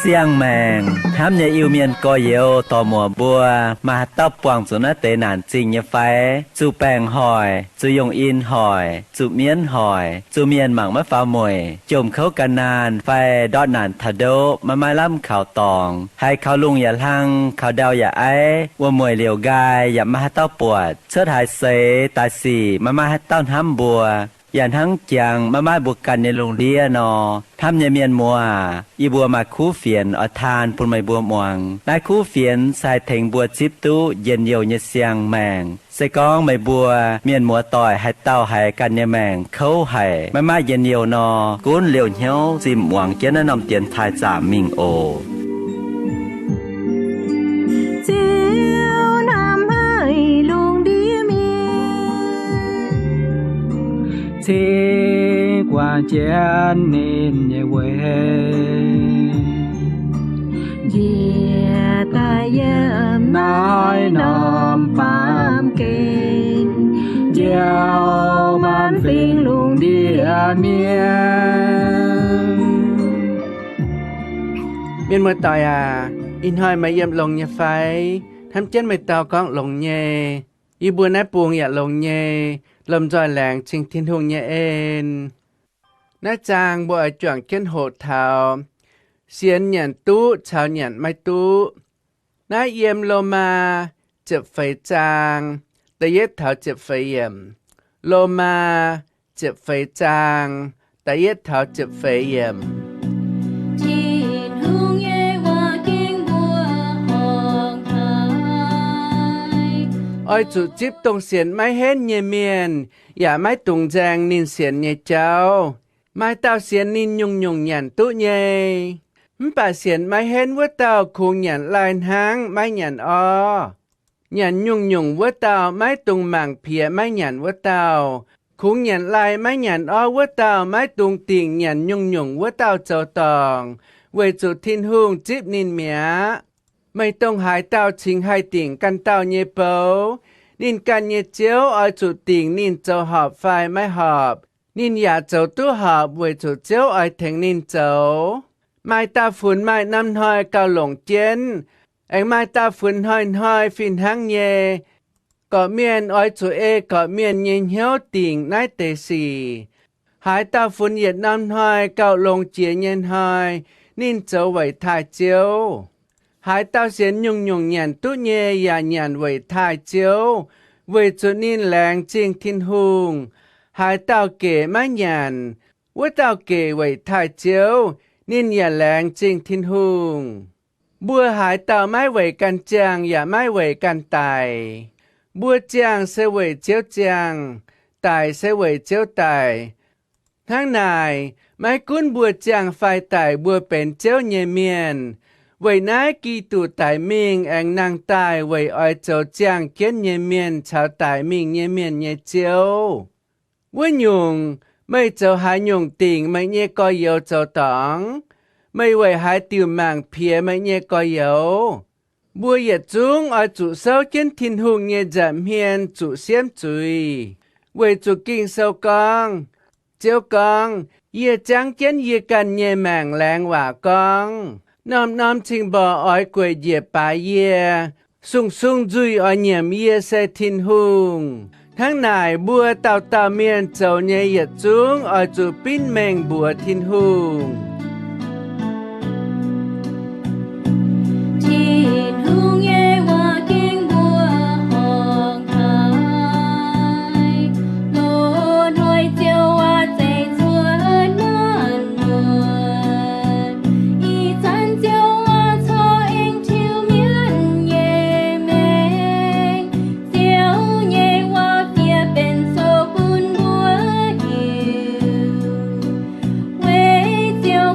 Siang-maengc hnamv nyei Iu-Mienh gorx-youz dorc-muoc mbuo, maaih haaix dauh buangh zuqc naaiv deix naanc zingh nyei fai? Zuqc baengc hoic, zuqc yongh in hoic, zuqc mienv hoic, zuqc mienh mangc maiv faaux mueic, jomc kouv gan naanh fai ndortv naanc taux ndoqv maiv maaih lamh kaux dorngx, haiz kaux lungh yaac hlang, kaux ndau yaac aiv, wuom-mueic liouc nqaai yaac maiv maaih haaix dauh buatc, cuotv haaix seix daaih sic maiv maaih haaix dauh hnamv mbuo, yaac hnangv jangx maiv maaih mbuo ganh nyei lungh ndiev nor. Hnamv nyei mienh muoz aac, yie mbuo maaih kuv fienx oix taan bun meih mbuo muangx. Naaiv kuv fienx se haih tengx mbuo zipv duqv njien-youh nyei siang-maengc. Se gorngv meih mbuo mienh muoz doic haaix dauh haiz ganh nyei maengc kouv haic, maiv maaih njien-youh nor, gunv liouh hnyouv zimh muangx jienv naaiv norm dienx taaih zaamc mingh oc. Ziouv hnamv haic lungh ndiev mienh, cingx guangc jienv ninh nyei weic, njiec daaih yiem naaiv norm baamh gen, njoux maanc fingx lungh ndiev mienh. Mienh muoz-doic aac, ih hnoi meih yiem longx nyei fai? Hnamv jienv meih dau gorngv longx nyei. Yie mbuo naaiv bung yaac longx nyei, lomh nzoih laengz zingh Tin-Hungh nyei en. Naaiv zaang mbuo oix juangc jienv hoqc taux sienx nyanc duqv caux nyanc maiv duqv. Naaiv yiem Lomaa ziepc feix zaang da'yietv taux ziepc feix yiemc. Lomaa ziepc feix zaang da'yietv taux ziepc feix yiemc. Tin-Hungh nyei waac ging mbuo horngc haic. Oix zuqc zipv dongh sienx maiv henv nyei mienh, yaac maiv dungx nzaeng ninh sienx nyei jauv. Maaih dauh sienx ninh nyungc-nyungc nyanc duqv nyei, mv baac sienx maiv henv wuov dauh kungx nyanc laih hnangv maiv nyanc orv. Nyanc nyungc-nyungc wuov dauh maiv dungx mangc piex maiv nyanc wuov dauh. Kungx nyanc laih maiv nyanc orv wuov dauh maiv dungx dingc nyanc nyungc-nyungc wuov dauh zoux dorngc, weic zuqc Tin-Hungh zipv ninh mi'aqv. Meih dongh haaix dauh cingx haih dingc ganh dauh nyei bou? Ninh ganh nyei ziouv oix zuqc dingc ninh zoux horpc fai maiv horpc. Ninh yaac zoux duqv horpc weic zuqc Ziouv oix tengx ninh zoux. Maaih dauh funx maaih norm hnoi gauh longc jienv, aengx maaih dauh funx hnoi-hnoi fih hnangv nyei. Gorqv-mienh oix zuqc ei gorqv-mienh nyei hnyouv dingc naaiv deix sic. Haaix dauh funx yietc norm hnoi gauh longx jiex nyei hnoi, ninh zoux weic taaih Ziouv. Haaix dauh sienx nyungc-nyungc nyanc duqv nyei yaac nyanc weic taaih Ziouv, weic zuqc ninh laengz zingh Tin-Hungh. Haaix dauh gec maiv nyanc, wuov dauh gec weic taaih Ziouv, ninh yaac laengz zingh Tin-Hungh. Mbuo haaix dauh maiv weic ganh ziangh yaac maiv weic ganh daic. Mbuo ziangh se weic Ziouv ziangh, daic se weic Ziouv daic. Hnangv naaic, maiv gunv mbuo ziangh fai daic, mbuo benx Ziouv nyei mienh. Weic naaiv Giduc daic mingh aengx nangh daaih weic oix zoux ziangh jienv nyei mienh caux daic mingh nyei mienh nyei Ziouv. Wuov nyungc, meih zoux haaix nyungc dingc meih nyei gorx-youz zoux dorngc? Meih weic haaix diuc mangc piex meih nyei gorx-youz? Mbuo yietc zungv oix zuqc souv jienv Tin-Hungh nyei nza'hmien zuqc siemv zuiz, weic zuqc Ging-Sou gorngv, Ziouv gorngv, Yie ziangv jienv yie ganh nyei maengc laengz waac gorngv, Norm-norm cing-mborqc oix gueic njiec baaix yie. Sung-sung nzuih oix nyiemc yie se Tin-Hungh. Hnangv naaic, mbuo dauh dauh mienh zoux nyei yietc zungv oix zuqc binv mengh mbuox Tin-Hungh. Tin-Hungh nyei waac ging mbuo horngc haic. Loz-hnoi Ziouv waac zeiz cuotv maanc muotc. Ih zanc Ziouv waac corc aengx tiuv mienv nyei maengc. Ziouv nyei waac fiev benx sou bun mbuo hiuv. Weic Ziouv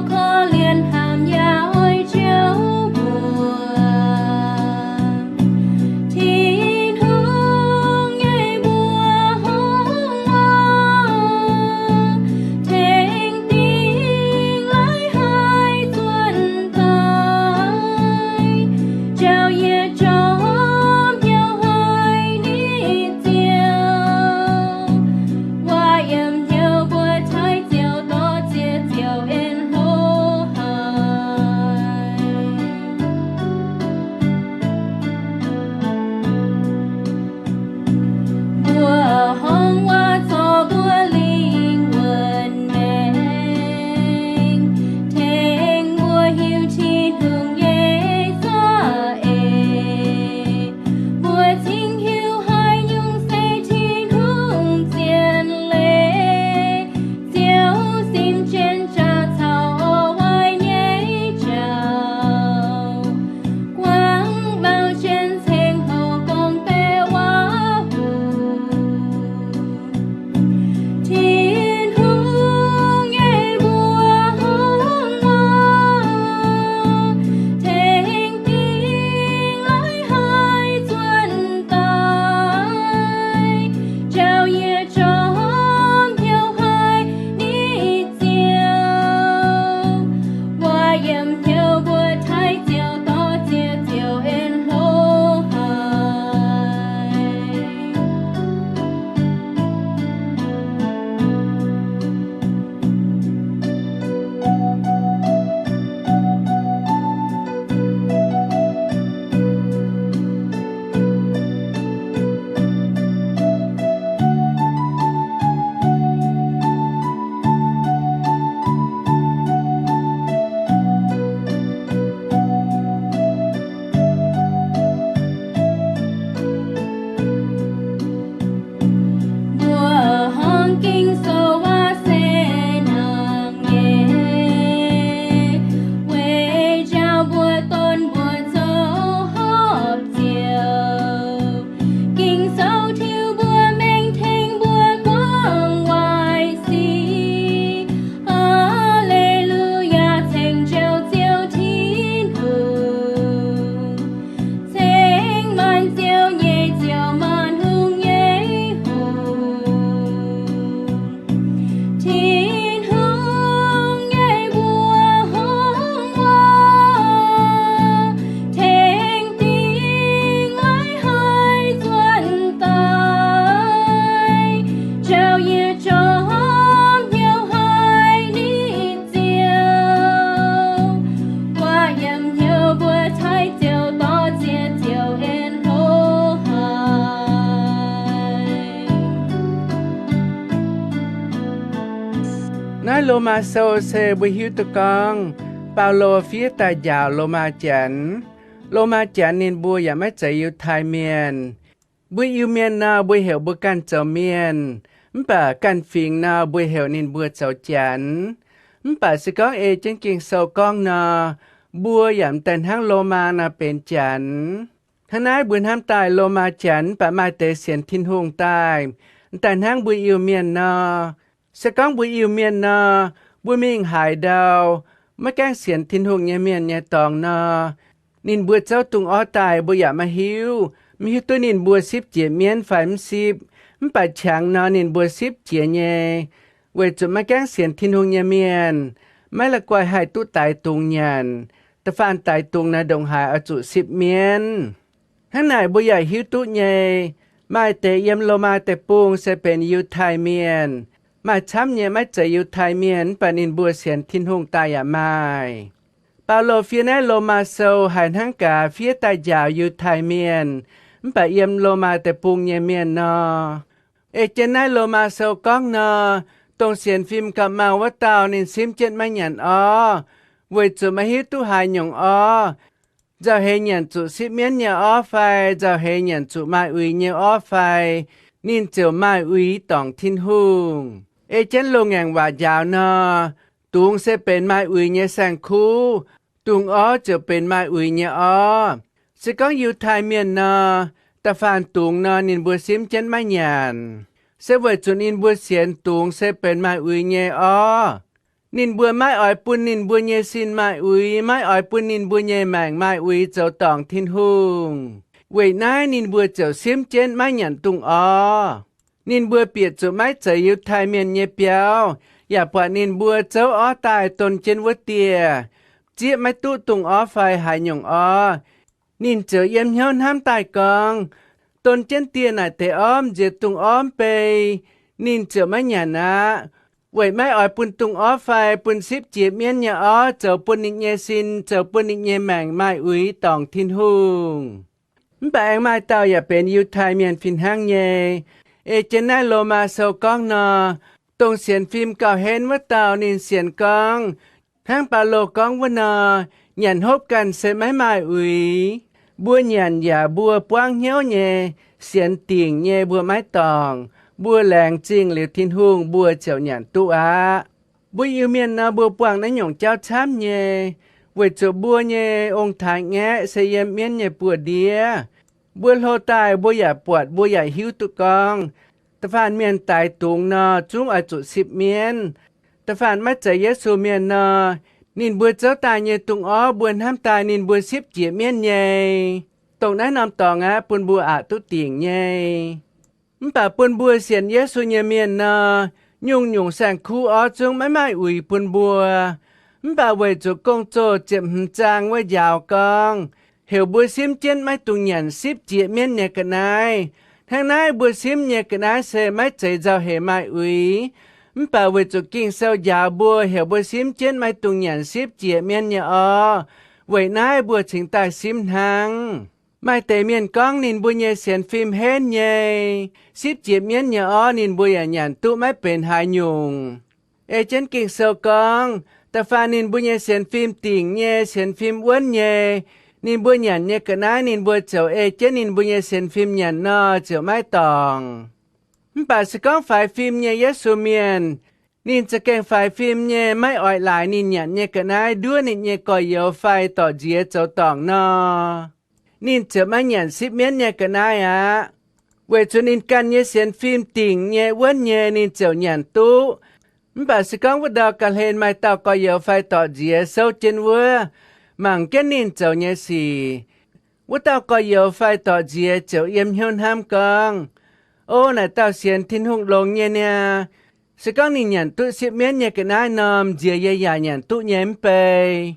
Yiem hnyouv mbuo taaih ziouc dorh ziex ziouc en hlo haic. Mbuo hnangv Ging-Sou waac se hnangv nyei, weic njaaux mbuo donv mbuo zoux horpc ziouc. Ging-Sou tiuv mbuo mengh tengx mbuo guangc waaic sic. Haa^le^lu^yaa, ceng njoux Ziouv Tin-Hungh, ceng maanc ziouv nyei Ziouv, maanc hungh nyei Hungh. Tin-Hungh nyei mbuox hungh waac tengx dingc maiv haih nzuonx daaih, njaaux yietc jorm hnyouv haic ninh Ziouv. Waac yiem hnyouv mbuo taaih ziouc dorh ziex ziouc en hlo haic. Naaiv Lomaa Sou se mbuo hiuv duqv gorngv Baulo fiev daaih njaaux Lomaa Janx. Lomaa Janx ninh mbuo yaac maiv zeiz Yiutai Mienh. Mbuo Iu-Mienh nor, mbuo heuc mbuo ganh zoux mienh, mv baac ganh fingx nor, mbuo heuc ninh mbuo zoux Janx. Mv baac se gorngv ei jienv Ging-Sou gorngv nor, mbuo yaac m'daaih hnangv Lomaa nor benx Janx. Hnangv naaiv mbuo hnamv daaih Lomaa Janx mv baac maaih deix sienx Tin-Hungh daaih, m'daaih hnangv mbuo Iu-Mienh nor. Se gorngv mbuo Iu-Mienh nor, mbuo mingh haaix ndau, maiv gaengh sienx Tin-Hungh nyei mienh nyei dorngx nor, ninh mbuo zouv dungz orv daaih mbuo yaac maiv hiuv. Maiv hiuv duqv ninh mbuo sipv jiex mienv fai mv sipv, mv baac qangx nor ninh mbuo sipv jiex nyei, weic zuqc maiv gaengh sienx Tin-Hungh nyei mienh maiv la'guaih haih duqv daix dungz nyanc. Da'faanh daix dungz naaiv ndongc haaix oix zuqc sipv mienv. Hnangv naaic mbuo yaac hiuv duqv nyei, maaih deix yiem Lomaa Deic-Bung se benx Yiutai Mienh, maaih camv nyei maiv zeiz Yiutai Mienh mv baac ninh mbuo sienx Tin-Hungh daaih yaac maaih. Baulo fiev naaiv Lomaa Sou haiz hnangv gaax fiev daaih njaaux Yiutai Mienh mv baac yiem Lomaa Deic-Bung nyei mienh nor. Ei jienv naaiv Lomaa Sou gorngv nor, dongh sienx fim gauh mau wuov dauh ninh simv jienv maiv nyanc orv, weic zuqc maiv hiuv duqv haaix nyungc orv. Nzauh heix nyanc zuqc sipv mienv nyei orv fai nzauh heix nyanc zuqc maaih uix nyei orv fai, ninh ziouc maaih uix dorngc Tin-Hungh. Ei jienv loz-ngaengc waac njaaux nor, dungz se benx maaih uix nyei saeng-kuv, dungz orv ziouc benx maaih uix nyei orv. Se gorngv Yiutai Mienh nor, da'faanh dungz nor ninh mbuo simv jienv maiv nyanc, se weic zuqc ninh mbuo sienx dungz se benx maaih uix nyei orv. Ninh mbuo maiv oix bun ninh mbuo nyei sin maaih uix, maiv oix bun ninh mbuo nyei maengc maaih uix zoux dorngc Tin-Hungh. Weic naaiv ninh mbuo ziouc simv jienv maiv nyanc dungz orv. Ninh mbuo bieqc zuqc maiv zeiz Yiutai Mienh nyei biauv, yaac buatc ninh mbuo zouv orv daaih don jienv wuov dieh, zieqv maiv duqv dungz orv fai haaix nyungc orv. Ninh ziouc yiem hnyouv hnamv daaih gorngv, don jienv dieh naaic deix orv m'nziex dungz orv mv bei, ninh ziouc maiv nyanc aqv, weic maiv oix bun dungz orv fai bun sipv jiex mienv nyei orv zoux bun ninh nyei sin, zoux bun ninh nyei maengc maaih uix dorngc Tin-Hungh. Mv baac aengx maaih dauh yaac benx Yiutai Mienh fih hnangv nyei. Ei jienv naaiv Lomaa Sou gorngv nor, dongh sienx fim gauh henv wuov dauh ninh sienx gorngv, hnangv Baulo gorngv wuov nor, nyanc hopv ganh se maiv maaih uix. Mbuo nyanc yaac mbuo buangv hnyouv nyei, sienx dingc nyei mbuo maiv dorngc. Mbuo laengz zingh liuz Tin-Hungh mbuo ziouc nyanc duqv aqv. Mbuo Iu-Mienh nor mbuo buangh naaiv nyungc jauv camv nyei, weic zuqc mbuo nyei ong-taaix-ngaeqv se yiem mienv nyei buoz-ndiev. Mbuo hlo daaih mbuo yaac buatc mbuo yaac hiuv duqv gorngv, da'faanh mienh daix dungz nor zungv oix zuqc sipv mienv. Da'faanh maiv zeiz Yesu mienh nor, ninh mbuo zouv daaih nyei dungz orv mbuo hnamv daaih ninh mbuo sipv jiex mienv nyei. Dongh naaiv norm dorngx aqv bun mbuo aqc duqv dingc nyei. Mv baac bun mbuo sienx Yesu nyei mienh nor, nyungc-nyungc saeng-kuv orv zungv maiv maaih uix bun mbuo. Mv baac weic zuqc Gong-Zoh ziepc hmz zaang wuov njaaux gorngv, heuc mbuo simv jienv maiv dungx nyanc sipv jiex mienv nyei ga'naaiv. Hnangv naaiv mbuo simv nyei ga'naaiv se maiv zeiz nzauh heix maaih uix. Mv baac weic zuqc Ging-Sou njaaux mbuo heuc mbuo simv jienv maiv dungx nyanc sipv jiex mienv nyei orv, weic naaiv mbuo cingx daaih simv hnangv. Maaih deix mienh gorngv ninh mbuo nyei sienx fim henv nyei, sipv jiex mienv nyei orv ninh mbuo yaac nyanc duqv maiv benx haaix nyungc. Ei jienv Ging-Sou gorngv, da'faanh ninh mbuo nyei sienx fim dingc nyei, sienx fim wuonv nyei, ninh mbuo nyanc nyei ga'naaiv ninh mbuo ziouc ei jienv ninh mbuo nyei sienx fim nyanc nor ziouc maiv dorngc. Mv baac se gorngv faix fim nyei Yesu Mienh, ninh za'gengh faix fim nyei maiv oix laaix ninh nyanc nyei ga'naaiv nduov ninh nyei gorx-youz fai dorc nziex zoux dorngc nor, ninh ziouc maiv nyanc sipv mienv nyei ga'naaiv aqv. Weic zuqc ninh ganh nyei sienx fim dingc nyei wuonv nyei ninh ziouc nyanc duqv. Mv baac se gorngv wuov ndau ga'hlen maaih dauh gorx-youz fai dorc nziex souv jienv wuov, mangc jienv ninh zoux nyei sic, wuov dauh gorx-youz fai dorc nziex ziouc yiem hnyouv hnamv gorngv, O naaic dauh sienx Tin-Hungh longx nyei niaa, se gorngv ninh nyanc duqv sipv mienv nyei ga'naaiv nor, m'nziex yie yaac nyanc duqv nyei mv bei.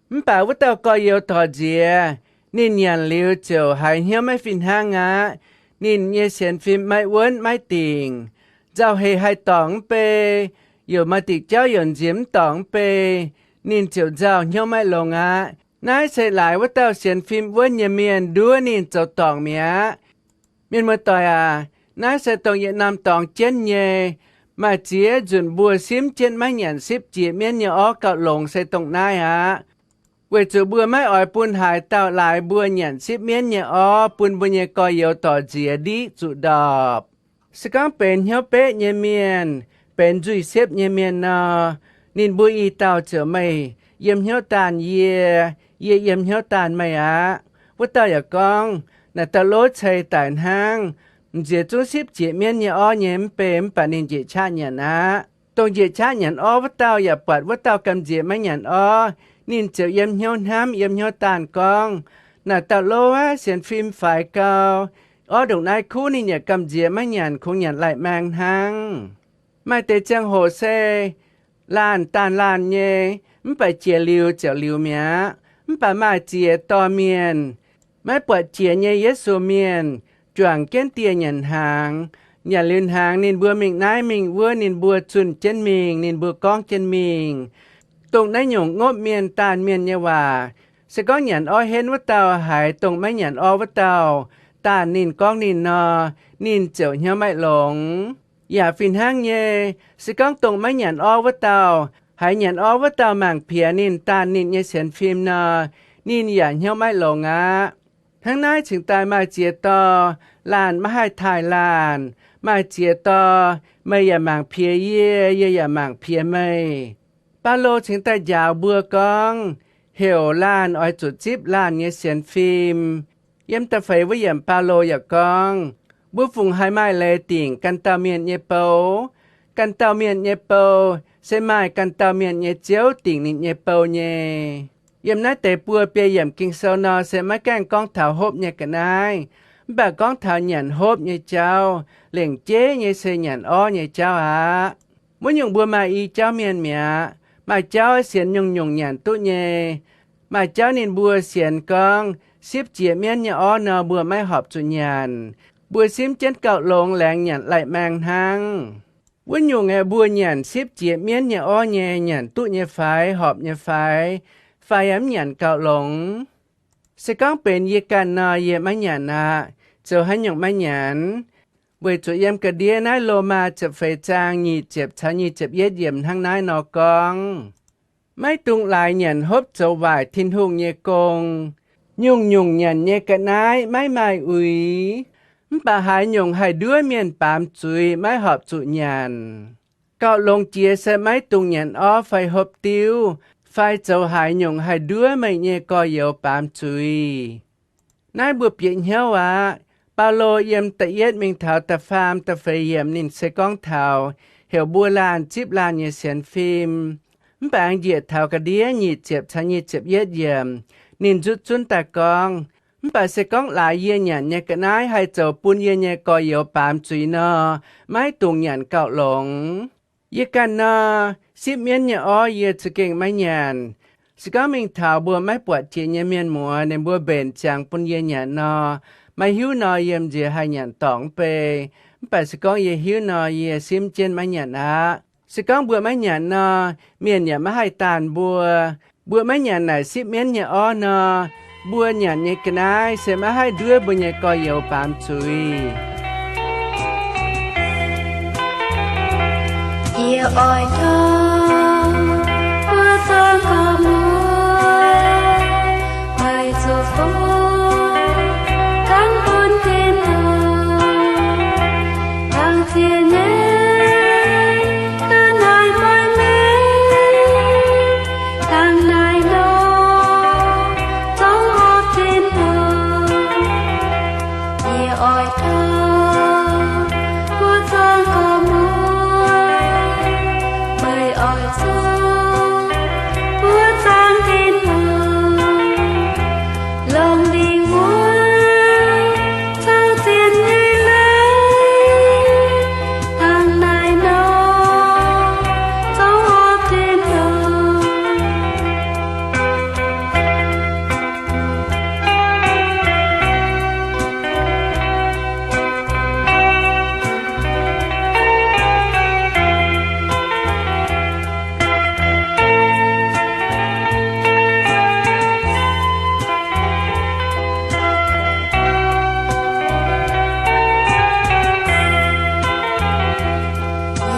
Mv baac wuov dauh gorx-youz dorc nziex, ninh nyanc liuz ziouc haiz hnyouv maiv fih hnangv aqv. Ninh nyei sienx fim maiv wuonv maiv dingc, nzauh heix haih dorngc mv bei, youc maaih diuc jauv youc nziex mv dorngc mv bei, ninh ziouc nzauh hnyouv maiv longx aqv. Naaiv se laaix wuov dauh sienx fim wuonv nyei mienh nduov ninh zoux dorngc mi'aqv. Mienh muoz-doic aac, naaiv se dongh yietc norm dorngx jienv nyei. Maaih ziex nzunc mbuo simv jienv maiv nyanc sipv jiex mienv nyei orv gauh longx se dongh naaiv aqv. Weic zuqc mbuo maiv oix bun haaix dauh laaix mbuo nyanc sipv mienv nyei orv bun mbuo nyei gorx-youz dorc nziex ndiqv zuqc ndorpc. Se gorngv benx hnyouv beqv nyei mienh, benx nzuih siepv nyei mienh nor, ninh mbuo i dauh ziouc meih yiem hnyouv daanh yie, yie yiem hnyouv daanh meih aqv. Wuov dauh yaac gorngv, naaic dauh lov ceix daic hnangv, m'nziex zungv sipv jiex mienv nyei orv nyei mv bei, mv baac ninh njiec qaqv nyanc aqv. Dongh njiec qaqv nyanc orv wuov dauh yaac buatc wuov dauh gamh nziex maiv nyanc orv. Ninh ziouc yiem hnyouv hnamv, yiem hnyouv daanh gorngv, naaic dauh lov aqv, sienx fim faix gau. Orv ndongc naaiv kuv ninh yaac gamh nziex maiv nyanc, kungx nyanc lai-maeng hnangv. Maaih deix ziangh hoc se laanh daanh laanh nyei, mv baac jiex liuz ziouc liuz mi'aqv. Mv baac maaih ziex dorh mienh, maiv buatc jiex nyei Yesu Mienh, juangc jienv dieh nyanc hnaangx. Nyanc liuz hnaangx ninh mbuo mingh naaiv mingh wuov, ninh mbuo zunh jienv mingh, ninh mbuo gorngv jienv mingh. Dongh naaiv nyungc ngopv mienh daanh mienh nyei waac, se gorngv nyanc orv henv wuov dauh haiz dongh maiv nyanc orv wuov dauh daanh ninh gorngv ninh nor, ninh ziouc hnyouv maiv longx. Yaac fih hnangv nyei, se gorngv dongh maiv nyanc orv wuov dauh haiz nyanc orv wuov dauh mangc piex ninh daanh ninh nyei sienx fim nor, ninh yaac hnyouv maiv longx aqv. Hnangv naaiv cingx daaih maaih ziex dorh laanh maiv haih taaih laanh, maaih ziex dorh meih yaac mangc piex yie, yie yaac mangc piex meih. Baulo cingx daaih njaaux mbuo gorngv, heuc laanh oix zuqc zipv laanh nyei sienx fim. Yiem da'feix wuov yiemc Baulo yaac gorngv, mbuo fungc haih maaih leiz dingc ganh dauh mienh nyei bou. Ganh dauh mienh nyei bou se maaih ganh dauh mienh nyei ziouv dingc ninh nyei bou nyei. Yiem naaiv deix buo biei yiemc Ging-Sou nor se maiv gaengh gorngv taux hopv nyei ga'naaiv, mv baac gorngv taux nyanc hopv nyei jauv. Lengc jeiv nyei se nyanc orv nyei jauv aqv. Wuov nyungc mbuo maaih i jauv mienh mi'aqv. Maaih jauv sienx nyungc-nyungc nyanc duqv nyei. Maaih jauv ninh mbuo sienx gorngv, sipv jiex mienv nyei orv nor, mbuo maiv horpc zuqc nyanc. Mbuo simv jienv gauh longx laengz nyanc lai-maeng hnangv. Wuov nyungc aeqv, mbuo nyanc sipv jiex mienv nyei orv nyei nyanc duqv nyei fai, horpc nyei fai, fai yaac mv nyanc gauh longx. Se gorngv benx yie ganh nor, yie maiv nyanc aqv. Zoux haaix nyungc maiv nyanc? Weic zuqc yiem ga'ndiev naaiv Lomaa ziepc feix zaang nyic ziepc caux nyic ziepc yietv yiemc hnangv naaiv nor gorngv, maiv dungx laaix nyanc hopv zoux waaic Tin-Hungh nyei gong. Nyungc-nyungc nyanc nyei ga'naaiv maiv maaih uix, mv baac haaix nyungc haih nduov mienh baamz zuiz maiv horpc zuqc nyanc. Gauh longx jiex se maiv dungx nyanc orv fai hopv diuv, fai zoux haaix nyungc haih nduov meih nyei gorx-youz baamz zuiz. Naaiv mbuo bieqc hnyouv aqv. Baulo yiem da'yietv mingh taux da'faam da'feix yiemc ninh se gorngv taux heuc mbuo laanh zipv laanh nyei sienx fim. Mv baac aengx njiec taux ga'ndiev nyic ziepc caux nyic ziepc yietv yiemc, ninh nzutv zunv daaih gorngv, mv baac se gorngv laaix yie nyanc nyei ga'naaiv haih zoux bun yie nyei gorx-youz baamz zuiz nor, maiv dungx nyanc gauh longx. Yie ganh nor, Sipv mienv nyei orv yie za'gengh maiv nyanc. Se gorngv mingh taux mbuo maiv buatc jiex nyei mienh muoz, ninh mbuo mbenc ziangx bun yie nyanc nor, maiv hiuv nor yie m'nziex haih nyanc dorngc mv bei. Mv baac se gorngv yie hiuv nor, yie simv jienv maiv nyanc aqv. Se gorngv mbuo maiv nyanc nor, mienh yaac maiv haih daanh mbuo. Mbuo maiv nyanc naaic sipv mienv nyei orv nor, mbuo nyanc nyei ga'naaiv se maiv haih nduov mbuo nyei gorx-youz baamz zuiz. Yie oix dorh mbuo zuangx gorx-muoz, meih zuqc fungx gan bun Tin-Hungh, dangh ziex nyeic ga'naaiv maiv mengh, dangh naaiv nor zungv horpc Tin-Hungh. Yie oix dorh mbuo zuangx gorx-muoz, meih oix zuqc mbuo zuangx Tin-Hungh, longc lingc wuov caux zien nyei leiz, dangh naaiv nor zungv horpc Tin-Hungh.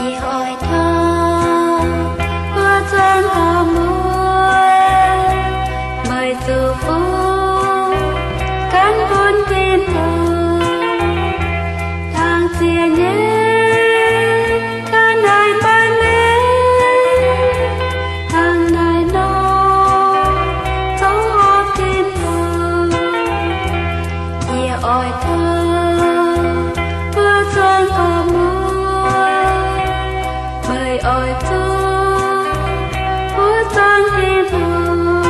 Yie oix dorh mbuo zuangx gorx-muoz, meih zuqc fungx gan bun Tin-Hungh, dangh ziex nyeic ga'naaiv maiv mengh, dangh naaiv nor zungv horpc Tin-Hungh. Yie oix dorh mbuo zuangx gorx-muoz, meih oix zuqc mbuo zuangx Tin-Hungh,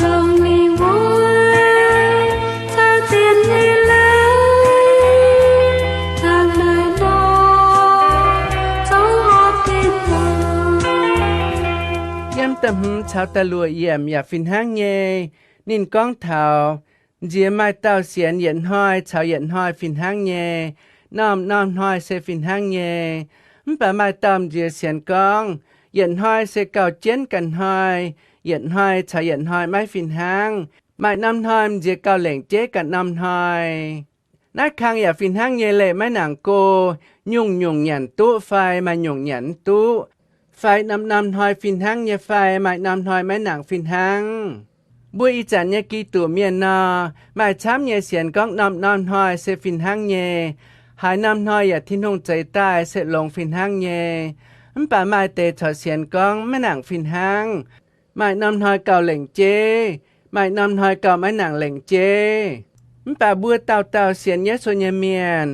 longc lingc wuov caux zien nyei leiz, dangh naaiv nor zungv horpc Tin-Hungh. Yiem da'hmz caux da'luoqc yiemc yaac fih hnangv nyei. Ninh gorngv taux m'nziex maaih dauh sienx yietc hnoi caux yietc hnoi fih hnangv nyei, norm-norm hnoi se fih hnangv nyei. Mv baac maaih dauh m'nziex sienx gorngv, yietc hnoi se gauh jienv ganh hnoi, yietc hnoi caux yietc hnoi maiv fih hnangv. Maaih norm hnoi m'nziex gauh lengc jeiv ganh norm hnoi. Naaiv kang yaac fih hnangv nyei leih maiv nangc go, nyungc-nyungc nyanc duqv fai maaih nyungc nyanc mv duqv, fai norm-norm hnoi fih hnangv nyei fai maaih norm hnoi maiv nangc fih hnangv. Mbuo ih zanc nyei Giduc mienh nor, maaih camv nyei sienx gorngv norm-norm hnoi se fih hnangv nyei, haaix norm hnoi yaac Tin-Hungh zeix daaih se longx fih hnangv nyei. Mv baac maaih deix corc sienx gorngv maiv nangc fih hnangv. Maaih norm hnoi gauh lengc jeiv, maaih norm hnoi gauh maiv nangc lengc jeiv. Mv baac mbuo dauh dauh sienx Yesu nyei mienh,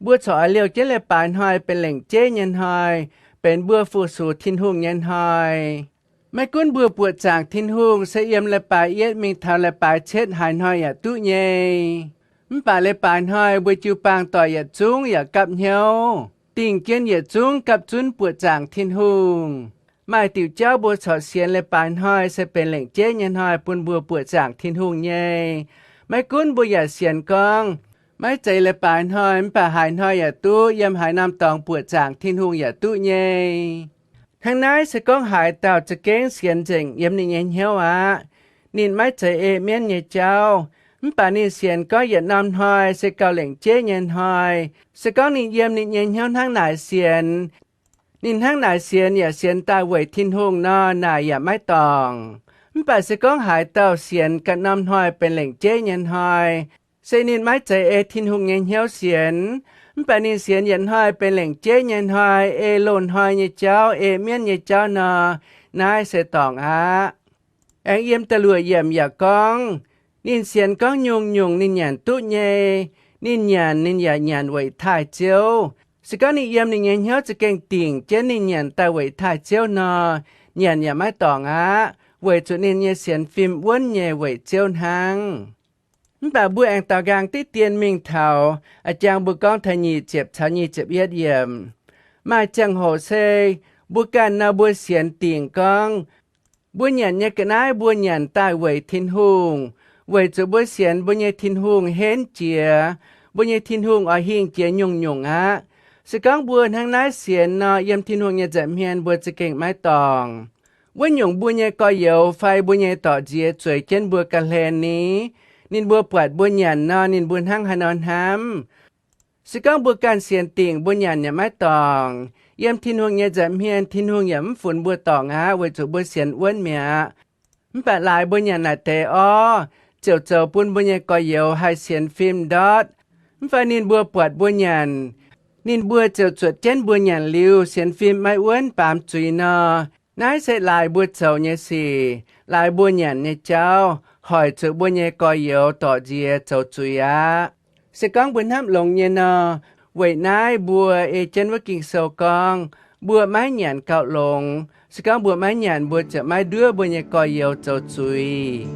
mbuo corc oix liouh jienv leiz-baaix hnoi benx lengc jeiv nyei hnoi, benx mbuo fu-sux Tin-Hungh nyei hnoi. Maiv gunv mbuo buoqc zaangc Tin-Hungh se yiem leiz-baaix yietv mingh taux leiz-baaix cietv haaix hnoi yaac duqv nyei. Mv baac leiz-baaix hnoi mbuo jiu-baang doic yietc zungv yaac gapv hnyouv, dingh jienv yietc zungv gapv zunv buoqc zaangc Tin-Hungh. Maaih diuc jauv mbuo corc sienx leiz-baaix hnoi se benx lengc jeiv nyei hnoi bun mbuo buoqc zaangc Tin-Hungh nyei. Maiv gunv mbuo yaac sienx gorngv, maiv zeiz leiz-baaix hnoi mv baac haaix hnoi yaac duqv, yiem haaix norm dorngx buoqc zaangc Tin-Hungh yaac duqv nyei. Hnangv naaiv se gorngv haaix dauh za'gengh sienx nzengc yiem ninh nyei hnyouv aqv. Ninh maiv zeiz ei mienv nyei jauv, mv baac ninh sienx gorngv yietc norm hnoi se gauh lengc jeiv nyei hnoi. Se gorngv ninh yiem ninh nyei hnyouv hnangv naaic sienx, ninh hnangv naaic sienx yaac sienx daaih weic Tin-Hungh nor, naaic yaac maiv dorngc. Mv baac se gorngv haaix dauh sienx ganh norm hnoi benx lengc jeiv nyei hnoi, se ninh maiv zeiz ei Tin-Hungh nyei hnyouv sienx, mv baac ninh sienx yietc hnoi benx lengc jeiv nyei hnoi, ei loz-hnoi nyei jauv, ei mienv nyei jauv nor, naaiv se dorngc aqv. Aengx yiem da'luoqc yiemc yaac gorngv, ninh sienx gorngv nyungc-nyungc ninh nyanc duqv nyei, ninh nyanc ninh yaac nyanc weic taaih Ziouv. Se gorngv ninh yiem ninh nyei hnyouv za'gengh dingc jienv ninh nyanc daaih weic taaih Ziouv nor, nyanc yaac maiv dorngc aqv, weic zuqc ninh nyei sienx fim wuonv nyei weic Ziouv hnangv. Mv baac mbuo aengx daaux nqaang diqv dien mingh taux, a'jang mbuo gorngv taux nyic ziepc caux nyic ziepc yietv yiemc. Maaih ziangh hoc se Mbuo ganh nor mbuo sienx dingc gorngv, mbuo nyanc nyei ga'naaiv mbuo nyanc daaih weic Tin-Hungh, weic zuqc mbuo sienx mbuo nyei Tin-Hungh henv jiex, mbuo nyei Tin-Hungh oix hingh jiex nyungc-nyungc aqv. Se gorngv mbuo hnangv naaiv sienx nor, yiem Tin-Hungh nyei nza'hmien mbuo za'gengh maiv dorngc. Wuov nyungc mbuo nyei gorx-youz fai mbuo nyei dorc nziex zueiz jienv mbuo ga'hlen ni, ninh mbuo buatc mbuo nyanc nor, ninh mbuo hnangv haaix nor hnamv? Se gorngv mbuo ganh sienx dingc mbuo nyanc yaac maiv dorngc, yiem Tin-Hungh nyei nza'hmien Tin-Hungh yaac mv funx mbuo dorngc aqv, weic zuqc mbuo sienx wuonv mi'aqv. Mv baac laaix mbuo nyanc naaic deix orv, ziouc zoux bun mbuo nyei gorx-youz haih sienx fim ndortv. Mv fai ninh mbuo buatc mbuo nyanc, ninh mbuo ziouc zuotc jienv mbuo nyanc liuz sienx fim maiv wuonv baamz zuiz nor, naaiv se laaix mbuo zoux nyei sic, laaix mbuo nyanc nyei jauv, hoic zuqc mbuo nyei gorx-youz dorc nziex zoux zuiz aqv. Se gorngv mbuo hnamv longx nyei nor, weic naaiv mbuo ei jienv wuov Ging-Sou gorngv, mbuo maiv nyanc gauh longx. Se gorngv mbuo maiv nyanc, mbuo ziouc maiv nduov mbuo nyei gorx-youz zoux zuiz.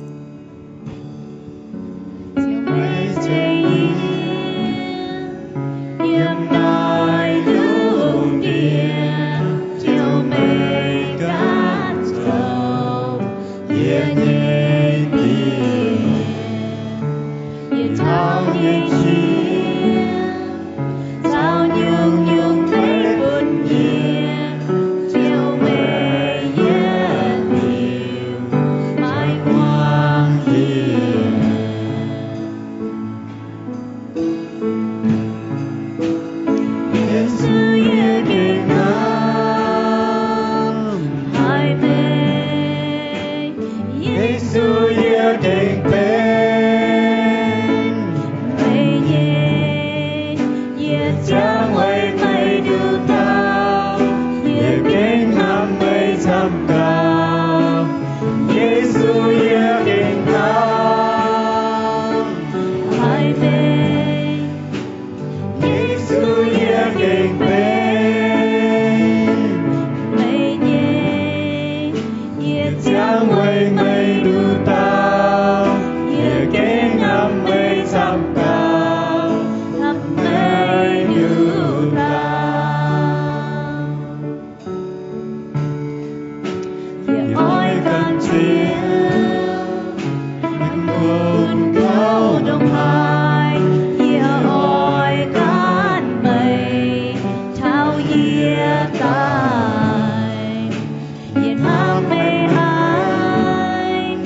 Yiem naaiv lungh ndiev, ziouc meih ganh zoux yie nyei nqiex. Yie taux nyei qiex, caux nyungc-nyungc deix bun yie, ziouc meih yietc liuz maiv muangx yie. Yesu, yie gengh hnamv haic meih. Yesu, yie gengh benx meih nyei. Yie ziangh weic meih nduqc dauh, yie gengh hnamv meih camv dauh. Yesu, yie gengh hnamv haic meih. Yesu, yie gengh benx meih nyei. Yie ziangh weic meih nduqc dauh, yie gengh hnamv meih camv dauh, hnamv meih nduqc dauh. Yie oix ganh Ziouv, mienh muoz gauh ndongc haaix, yie oix ganh meih taux yie daaih. Yie hnamv meih haic,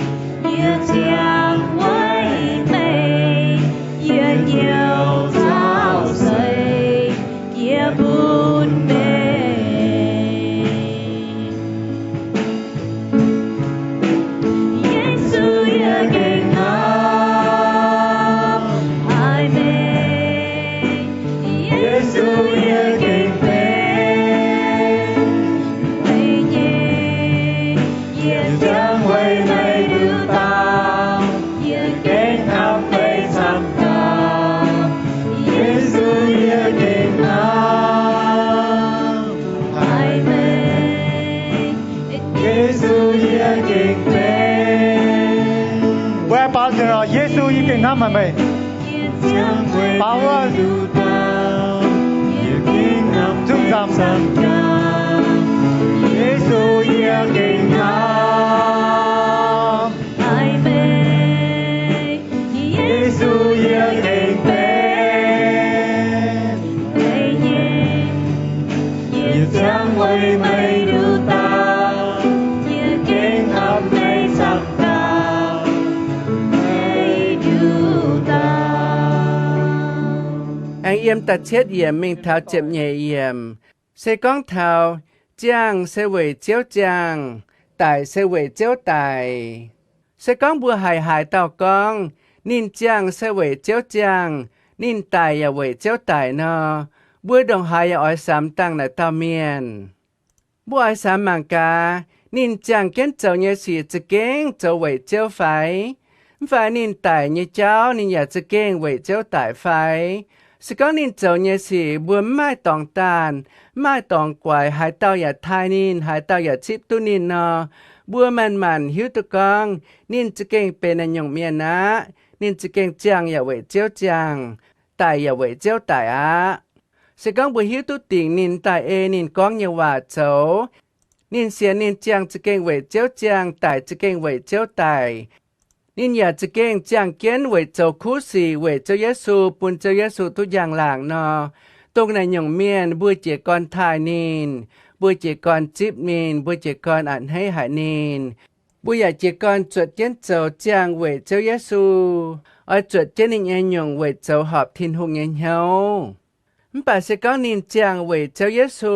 yie ziangh weic meih, yie njoux caux seix jiex bun meih. Yesu, yie gengh hnamv haic meih. Yesu, yie gengh benx meih nyei. Yie ziangh weic meih nduqc dauh, yie gengh hnamv meih camv dauh. Yesu, yie gengh hnamv haic meih. Yesu, yie gengh benx. Mbuo baaux nzunc, Yesu, yie gengh hnamv haic meih. Baaux wuov. Zungv zaamc. Yesu, yie gengh hnamv haic meih. Yesu, yie gengh benx meih nyei. Yie ziangh weic meih nduqc dauh, yie gengh hnamv meih camv dauh, meih nduqc dauh. Aengx yiem da'cietv yiemc mingh taux ziepc nyeic yiemc, se gorngv taux ziangh se weic Ziouv ziangh, daic se weic Ziouv daic. Se gorngv mbuo haiz haaix dauh gorngv, ninh ziangh se weic Ziouv ziangh, ninh daic yaac weic Ziouv daic nor, mbuo ndongc haaix yaac oix samx dangh naaic dauh mienh. Mbuo oix samx mangc gaax, ninh ziangh jienv zoux nyei sic za'gengh zoux weic Ziouv fai? Mv fai ninh daic nyei jauv ninh yaac za'gengh weic Ziouv daic fai? Se gorngv ninh zoux nyei sic mbuo mv maaih dorngx daanh, mv maaih dorngx guaix, haaix dauh yaac taaih ninh, haaix dauh yaac cipv duqv ninh nor, mbuo manc-manc hiuv duqv gorngv ninh za'gengh benx naaiv nyungc mienh aqv. Ninh za'gengh ziangh yaac weic Ziouv ziangh, daic yaac weic Ziouv daic aqv. Se gorngv mbuo hiuv duqv dingc ninh daaih ei ninh gorngv nyei waac zoux, ninh sienx ninh ziangh za'gengh weic Ziouv ziangh, daic za'gengh weic Ziouv daic. Ninh yaac za'gengh ziangh jienv weic zoux kuv sic weic Ziouv Yesu, bun Ziouv Yesu duqv njang-laangc nor, dongh naaic nyungc mienh mbuo jiez gorn taaih ninh, mbuo jiez gorn zipv ninh, mbuo jiez gorn a'hneiv haic ninh. Mbuo yaac jiez gorn zuotc jienv zoux ziangh weic Ziouv Yesu, oix zuotc jienv ninh nyei nyungc weic zoux horpc Tin-Hungh nyei hnyouv. Mv baac se gorngv ninh ziangh weic Ziouv Yesu,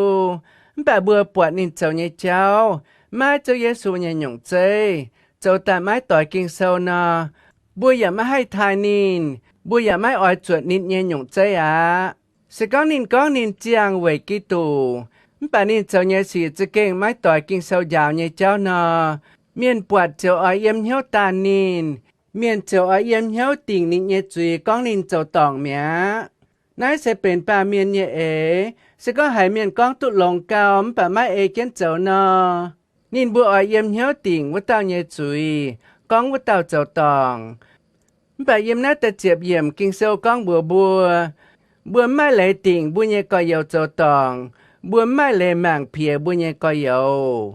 mv baac mbuo buatc ninh zoux nyei jauv maiv Ziouv Yesu nyei nyungc zeiv, zoux daaih maiv doix Ging-Sou nor, mbuo yaac maiv haih taaih ninh, mbuo yaac maiv oix zuotc ninh nyei nyungc zeiv aqv. Se gorngv ninh gorngv ninh ziangh weic Giduc, mv baac ninh zoux nyei sic za'gengh maiv doix Ging-Sou njaaux nyei jauv nor, mienh buatc ziouc oix yiem hnyouv daanh ninh. Mienh ziouc oix yiem hnyouv dingc ninh nyei zuiz gorngv ninh zoux dorngc mi'aqv. Naaiv se benx baamh mienh nyei eix. Se gorngv haiz mienh gorngv duqv longx gau mv baac maiv ei jienv zoux nor, ninh mbuo oix yiem hnyouv dingc wuov dauh nyei zuiz, gorngv wuov dauh zoux dorngc. Mv baac yiem naaiv da'ziepc yiemc Ging-Sou gorngv mbuox mbuo, mbuo mv maaih leiz dingc mbuo nyei gorx-youz zoux dorngc, mbuo mv maaih leiz mangc piex mbuo nyei gorx-youz.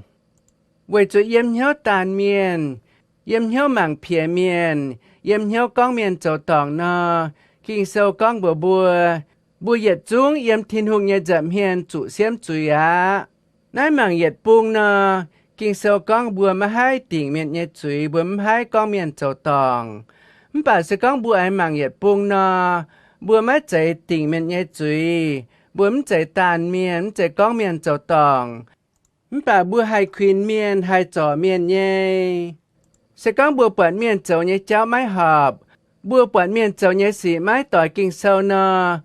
Weic zuqc yiem hnyouv daanh mienh, yiem hnyouv mangc piex mienh, yiem hnyouv gorngv mienh zoux dorngc nor, Ging-Sou gorngv mbuox mbuo, mbuo yietc zungv yiem Tin-Hungh nyei nza'hmien zuqc siemv zuiz aqv. Naaiv mangc yietc bung nor, Ging-Sou gorngv mbuo maiv haih dingc mienh nyei zuiz, mbuo mv haih gorngv mienh zoux dorngc. Mv baac se gorngv mbuo aengx mangc yietc bung nor, mbuo maiv zeiz dingc mienh nyei zuiz, mbuo mv zeiz daanh mienh, mv zeiz gorngv mienh zoux dorngc. Mv baac mbuo haih kuinx mienh, haih zorc mienh nyei. Se gorngv mbuo buatc mienh zoux nyei jauv maiv horpc, mbuo buatc mienh zoux nyei sic maiv doix Ging-Sou nor,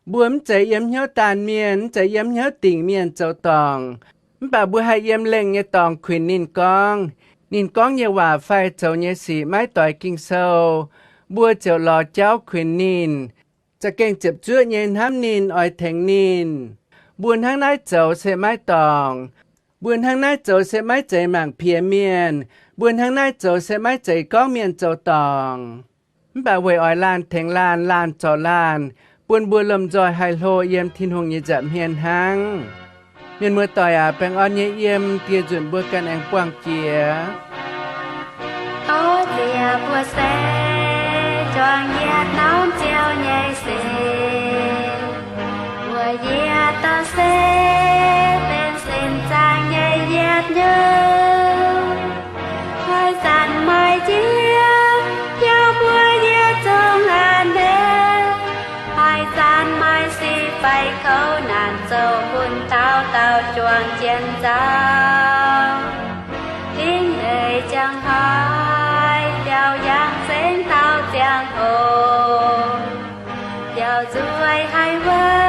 mbuo mv zeiz yiem hnyouv daanh mienh, mv zeiz yiem hnyouv dingc mienh zoux dorngc. Mv baac mbuo haih yiem lengh nyei dorngx kuinx ninh gorngv, ninh gorngv nyei waac fai zoux nyei sic maiv doix Ging-Sou, mbuo ziouc lorz jauv kuinx ninh, za'gengh ziepc zuoqv nyei hnamv ninh, oix tengx ninh. Mbuo hnangv naaiv zoux se maiv dorngc. Mbuo hnangv naaiv zoux se maiv zeiz mangc piex mienh. Mbuo hnangv naaiv zoux se maiv zeiz gorngv mienh zoux dorngc. Mv baac weic oix laanh tengx laanh, laanh zorc laanh, bun mbuo lomh nzoih haih hlo yiem Tin-Hungh nyei nza'hmien hnangv. Mienh muoz-doic aac, baengh orn nyei yiem, dieh nzunc mbuo ganh aengx buangh jiex. Tov ziex mbuo se juangc yietc norm Ziouv nyei sin. Mbuo yietc dauh se benx sin zaangc nyei yietc nyungc. Haaix zanc maaih njiec biauv mbuo yietc zungv a'hneiv. Haaix zanc maaih sic faix kouv naanc zouc bun dauh dauh juangc jienv nzauh. Tingx nyeic jangx hnoi biauv yangh zengx dauh ziangh hoc, biauv nzueic haic wuov.